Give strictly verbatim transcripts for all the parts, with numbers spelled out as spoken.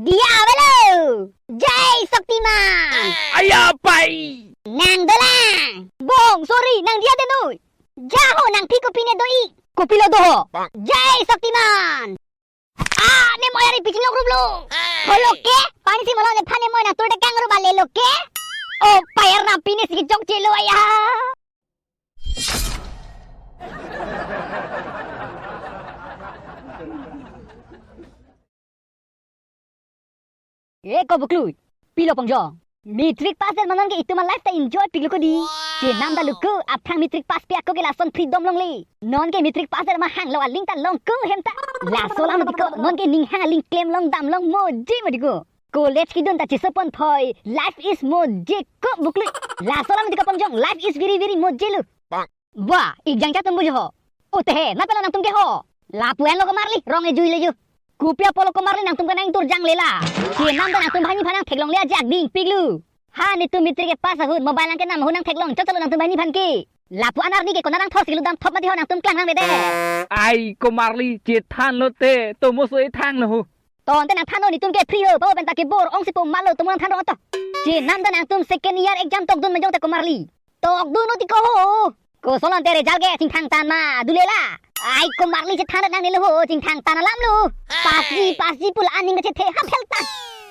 Diya avelo. Jai Shaktiman. Aya pai. Nang dolang. Bong, sorry, nang diya denoi. Ja ho, nangphi kopine do-ik. Kopilo do ho. Jai Shaktiman. Ah, ne moi ari pichinglok ruplo. Holo ke? Pani si malone phane moi nang tur dekang rup ale lo ke? Oh, payar na pine si chokchelo aya. E ko buklui, pilo pongjong. Matric pass det ma non ke itum a-life ta enjoy piklo ko di. Chenam da luku, aphrang matric pass pi ako ke lason freedom longle. Non ke matric pass det ma hanglo aling ta long ko hem ta. Laso alam tiko, non ke ning hang aling klem long dam long moje ma tiko. College kedun ta cheso pon phoi, life is moje ko buklui. Laso alam tiko pongjong, life is very very moje lo. Ba, ik jangja atum bujo ho. Ute he, na pela nangtum ke ho. Lapu-an lo komarli, rong ejui le ju. Kopi apot lo komarli nangtum ke nang tur jang lela. Chenam da nangtum banghini aphan nang theklongle ajak ding piklo. Ha, netum matric ke pass ahut, mobile nang kenam ahut nang theklong chot chot lo nangtum banghini aphan ke. Lapu-an arni ke konat nang thor si lo dam thop mati ho nangtum klang nang bede. Ai komarli, chethan lote, tomo so-e thang lo ho. Ton te nang than non netum ke free ho, pa pen ta kebor, ong si po malo, tomo nang than rong ato. Chenam da nangtum second year exam tokdun ma jong te komarli. Tokdun non tiko ho. Koson ante result ke chingthang tan ma, dule la. Ai komarli chethan nang nelo ho, chingthang tan alam lo. Pass ji, pass ji pu la aning kachethe ha fail tan.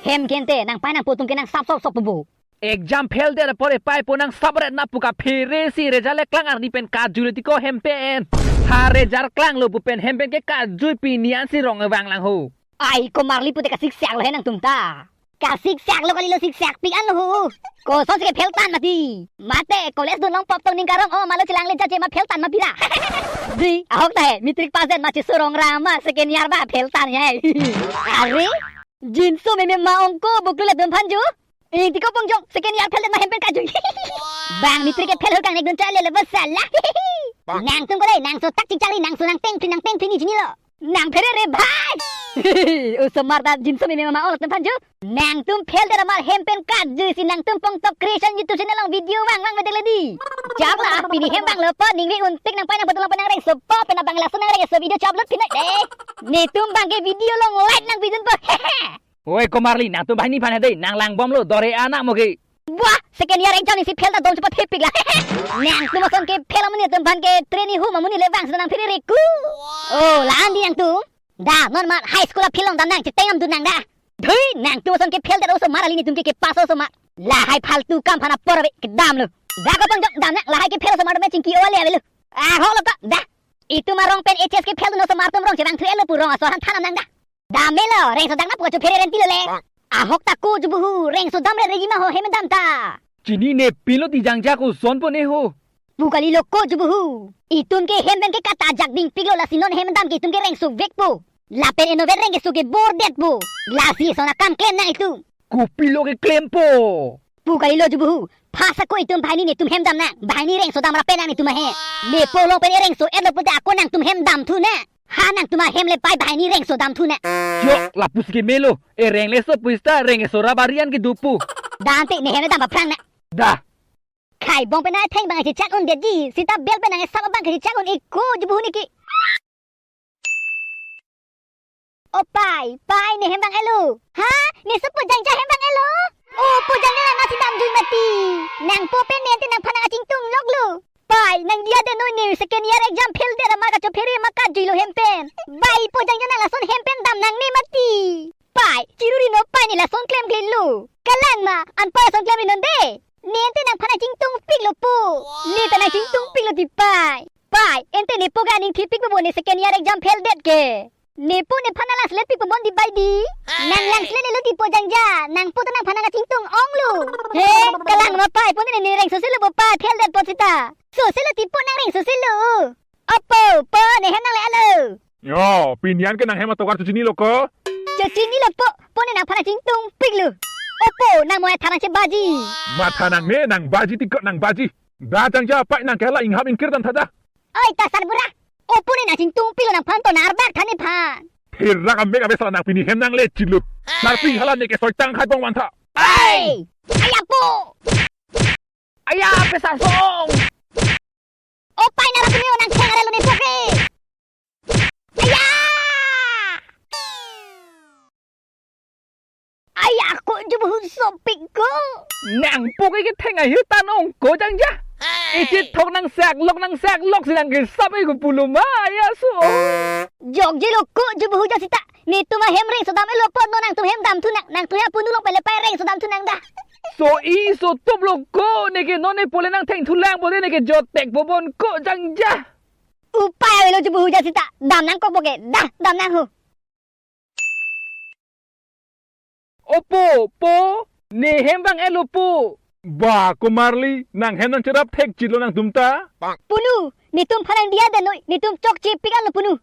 Hem ke ante, nang pai nangpo atum ke nang sap sop sop po bo. Exam fail det apor epaipo nang sap ret na pu kaphere si result le klang arni pen kajule tiko hem pen. Ha result klanglo pu pen hem pen ke kajui pini an si rong vanglang ho. Ai komarli pute kasiksak lo he nangtum ta. Kasiksak lo kali lo siksak pik an lo ho. Koson si ke fail tan mati. Mate college dun long pop tong ning karong o malo chelang le jaje ma fail tan ma pira. Di ahok ta he matric pass det ma cheso rong ra ma second year ba fail tan he. Are? Jinso meme ma ong ko buklui latum aphan ju. Ing tiko pongjong, second year fail det ma hem pen kajui. Bang matric ke fail ho kang nek dun chale le bosala. Nangtum ko dei, nangso tak chingchang ri, nangso nang tengphi, nang tengphi ni chinilo. Nang phere re bhai. Osomar ta jinso meme ma ong latum aphan ju. Nangtum fail det ma hem pen kajui si nangtum Pongtok Creation YouTube channel along video vang vang vedek le di. Chap la pini hem vanglo po, ning ve untik nang pai nangpo atum along pen nang rengso po, pen abang laso nang rengso video chap lut phinai dei. Netum bang ke video along like nang pidun po. Oi komarli, nangtum banghini aphan he dei, nang langbomlo, dore anak mo ke. Wah, second year exam isi fail ta dom cepat hepik la. Nangtum ason ke fail amonit atum aphan ke training hu amonit le vang si nang phere re ku. Oh, la-an di nangtum. Da, non ma high school a fail long dam nang, cheteng am dun nang da. Dhui, nangtum ason ke fail det osomar ali netum ke ke pass osomar. Lahai faltu kam aphan apor ave kedam lo. Da ko pongjong dam nang, lahai ke fail osomar do me chingki o ale avelo. Ah, holo ko, da. Itum arong pen H S ke fail dun osomar atum rong chevang thu elo pu rong aso han than nang da. Dam melo, rengso dam na pu kachophere renti lo le. Ahok ta ko jubuhu, rengso dam re regi ma ho hem dam ta. Chinine pilo ti jangja koson po ne ho. Pu kali lo ko jubuhu. Itum ke hem pen ke kata jak ding piklo lasi non hem dam ke itum ke rengso vekpo. Lapen enover reng keso ke bor detpo. Lasi son akam klem nang itum. Kopilo ke klempo. Pu kali lo jubuhu. Phasa ko itum banghini netum hem dam nang. Banghini rengso dam ra pen nang netum ahem. Nepo along pen erengso etlo pute ako nangtum hem dam thu nang. Ha nangtum ahem le pai banghini rengso dam thu nang. Jo, lapu si ke melo. Ereng le so pu sita reng eso ra barian ke dupu. Da ante ne hem dam aphrang nang. Da. Khai bong pen nang theng bang chechak un detji. Sita bel pen nang esap abang ke chechak un-e ko jubuhu ne ke. O pai, pai ne hem vang elo. Ha? Ne so po jangja hem vang elo? O po jangja nang si dam jui mati. Nangpo pen ne ante nangphan nang achingtung loklo. Pai, nang diya denoi ne second year exam fail det ma kachophere ma kajui lo hem pen. Bai po jangja nang lason hem pen dam nang ne mati. Pai, chiruri no pai ne lason klemkle lo. Kalang ma, anpar lason klem ri non de. Ne ante nangphan nang chingtung piklo po. Ne ta nang chingtung piklo ti pai. Pai, ante nepo ke aning thepik po bo ne second year exam fail det ke. Nepo nephan nang langselet pik po bon di bai di. Nang langselet elo ti po jangja. Nangpo ta nangphan nang kachingtung onglo. He, kalang ma pai po ne ne rengso selo bo pai fail det po sita. So selo ti po nang rengso selo. Apo, po ne hem nang le alo. Yo, pini an ke nang hem atokar chechinilo ko? Chechinilo po, po ne nangphan nang chingtung piklo. Opo, nang mo than nang chebaji. Matha nang ne nang baji tiko nang baji. Da jangja pai nang ke la ingham ingkir dam tha da. Oi, ta sarbura. Opo ne nang chingtung piklo nangphan to nang arbak than nephan. Pherak amek ave sala nang pini hem nang le chilut. Sarpi hala ne ke soi tang khai bong vantha. Ai! Ai apo! Aya, pesa song! Opai nara puni onang theng arelo ne pokre. Aya! Jubuhu sopik ko. Nangpo ke ketheng ahir ta nong ko jangja. Ichit thok nang saklok nang saklok si nang kesap e ko pulo ma ya so. Jokjelo ko jubuhu ja sita. Netum ahem reng sodam-etlo apot non nangtum hem damthunang. Nangtum ya punu long pele pai reng sodamthunang dah. So-i sotup lo ko, neke non ne pole nang thengthulang pole neke jottek bobon ko jangja. Upai avelo jubuhu ja sita. Damnang kokpo ke. Dah, damnang ho. Opo, po, ne hem vang-etlo po. Ba, Komarli, nang hem nang cherap thekchitlo nangtum ta. Punu, netum phan nang diya den noi, netum chokche pik-anlo punu.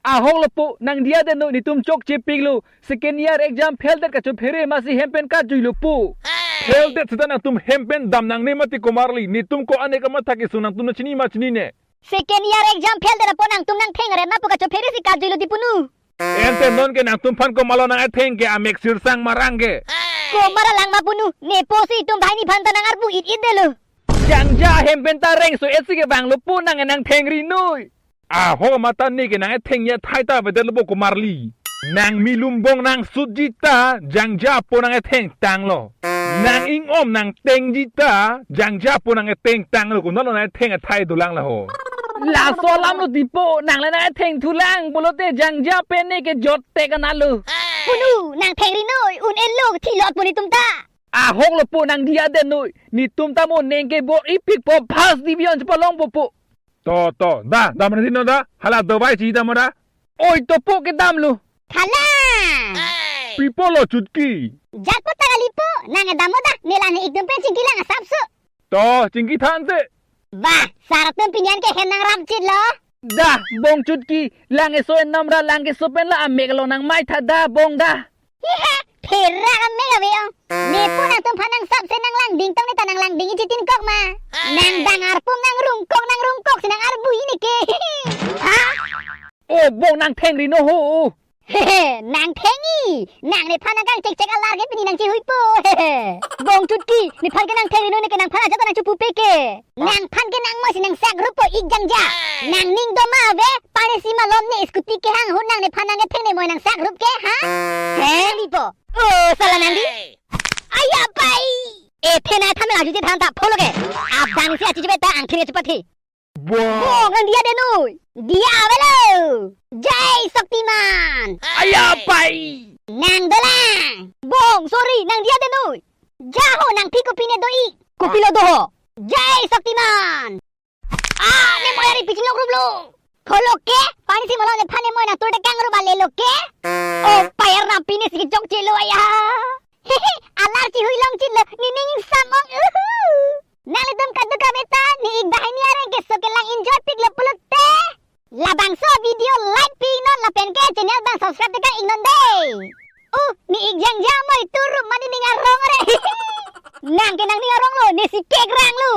Ahoklo po, nang diya den noi, netum chokche piklo. Second year exam fail det kachophere masi hem pen kajuilo po. Fail det seta nangtum hem pen damnangne mati Komarli, netum ko ane kamatha kesung nangtum nangchini ma chinine. Second year exam fail det apot nangtum nang theng ret ma pu kachophere si kajuilo ti punu. Ante non ke nangtum phan komatlo nang etheng ke amek sirsang marang ke. Komara lang ma punu, nepo si itum banghini phan ta nang arpu it-it detlo. Jangja hem pen ta reng so-et si kevanglo po nang nang thengri noi. Ahok mata neke nang etheng ya thai ta avedetlo po Komarli. Nang milum bong nang sutji ta jangja po nang etheng tanglo. Nang ing-om nang tengji ta jangja po nang etheng tanglo, konatlo nang etheng athai dolang la ho. Laso alamlo ti po, nang le nang ethengthulang pulote jangja pen neke jottek analo. Punu, nang thengri noi, un-elo thilot puni tum ta. Ahoklo po nang diya den noi, netum ta mo neng ke bor-ipik po first division chepalongpo po. To, to, dah, dah mana sino dah, hala dovai chi dah mo dah. Oi to po kedamlo. Thala. Pi po lo Chutki. Jat po ta kali po, nang kedam mo dah, ne la ne-ik atum pen chingki lang asapso. To, chingki than se. Bah, sar atum pini an ke hem nang rapchitlo. Dah, bong Chutki, lang eso enam ra lang keso pen la amek lo nang mai tha dah, bong dah. Hiha, thera amek ave ong. Nepo nangtum phan nang sapse nang langding tong ne ta nang langding ichitin kok ma. Nang dang arpum nang rungkok nang rungkok si nang arbu ini ke. Ha? O bong nang thengri no ho. Hehe, nang thengri. Nang nephan nang kangchekchek alar ke pini nang chihui po. Hehe. Bong Chutki, nephan ke nang thengri no neke nangphan ajat nang chupu pe ke. Nangphan ke nang moi si nang sak rup po ik jangja. Nang ning do ma ave, pani si malom ne scooty kehang ahut nang nephan nang ketheng ne moi nang sak rup ke, ha? He, ni po. O, sala nang di. Aya pai. E, the nai thamel aju je than ta pholo ke. Ap dang si achi je ta angthin ke chupat hi. Bong, nang diya den noi. Diya avelo. Jai Shaktiman. Aya pai. Nang dolang. Bong, sorry, nang diya den noi. Ja ho nang phi kopi ne do-ik. Kopilo do ho. Jai Shaktiman. Ah, ne moi ari pichin lok rup lo. Pholo ke, pani si malom nephan ne moi nang tur dekang rup ale lo ke. O, payar nang pine si chokchelo aya. Hehe, alar chihui longchitlo, ne ning ingsam ong, uhu. Nanglitum kadokave ta, ne-ik banghini areng keso kelang enjoy piklo pulote. Labangso video like pi non lapen ke channel bang subscribe tekang ik non dei. Uh, ne-ik jangja moi tur rup mane ning arong re. Nang ke nang ning arong lo, ne si kek rang lo.